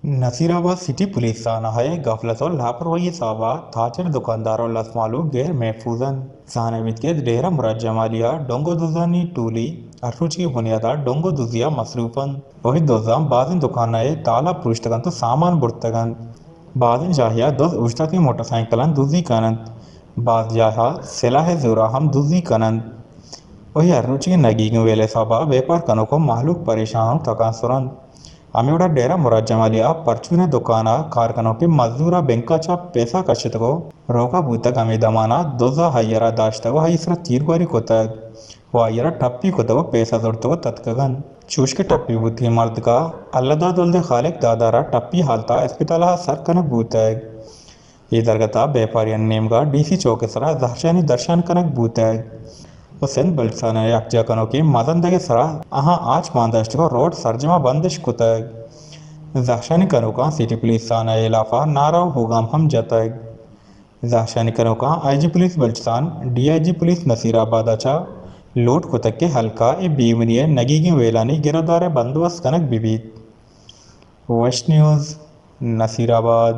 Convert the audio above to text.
نصیر آباد city police تھانہ ءِ غفلت ءُ لاپرواہی ءِ سبب ءَ تاجر، دکاندار ءُ لس مھلوک غیر محفوظ اَنت۔ زانگ بیت کہ ڈیرہ مراد جمالی ءَ ڈونگ ءُ دزانی ٹولی ہر روچگی بنیاد ءَ ڈونگ ءُ دزی ءَ مصروف اَنت ءُ اے دزاں بازیں دکاناں ءِ تالا پروشتگ اَنت ءُ سامان برتگ اَنت۔ بازیں جاہے ءَ دز اوشتاتگیں موٹر سائیکلاں دزی کن اَنت، باز جاہ ءَ سلاہ ءِ زور ءَ ہم دزی کن اَنت ءُ اے ہر روچگیں نگیگیں ویل ءِ سبب ءَ بیپار کنوک ءُ مھلوک پریشان ءُ تکانسر اَنت۔ ہمے وڑ ءَ ڈیرہ مراد جمالی ءَ پرچون ءِ دکان ءَ کار کنوکیں مزدور ءَ بینک ءَ چہ پیسہ کشتگ ءُ روگا بوتگ، ہمے دمان ءَ دز ءَ آئی ءَ را داشتگ ءُ آئی ءِ سرا تیرگواری کتگ ءُ آئی ءَ را ٹپی کتگ ءُ پیسہ زرتگ ءُ تتکگ اَنت۔ چوش کہ ٹپی بوتگیں مردک ءَ اللہ داد ولد خالق داد ءَ را ٹپی حالت ءَ اسپتال ءَ سر کنگ بوتگ۔ اے درگت ءَ بیپاریانی نیمگ ءَ ڈی سی چوک ءِ سرا زہرشانی درشان کنگ بوتگ ءُ سندھ بلوچستان ءِ یکجاہ کنوکیں مزن دگ ءِ سرا آہاں آچ مان داشتگ ءُ روڈ سرجم ءَ بندش کتگ۔ زہرشانی کنوکاں سٹی پولیس تھانہ ءِ ہلاپ ءَ نعرہ ءُ ہوگام ہم جتگ۔ زہرشانی کنوکاں I G police Balochistan, D I G police Naseerabad ءَ چہ لوٹ کتگ کہ ہلک ءَ اے بے بنی ءُ نگیگیں ویلانی گرودار ءِ بندوبست کنگ بہ بیت۔ وش نیوز، نصیر آباد۔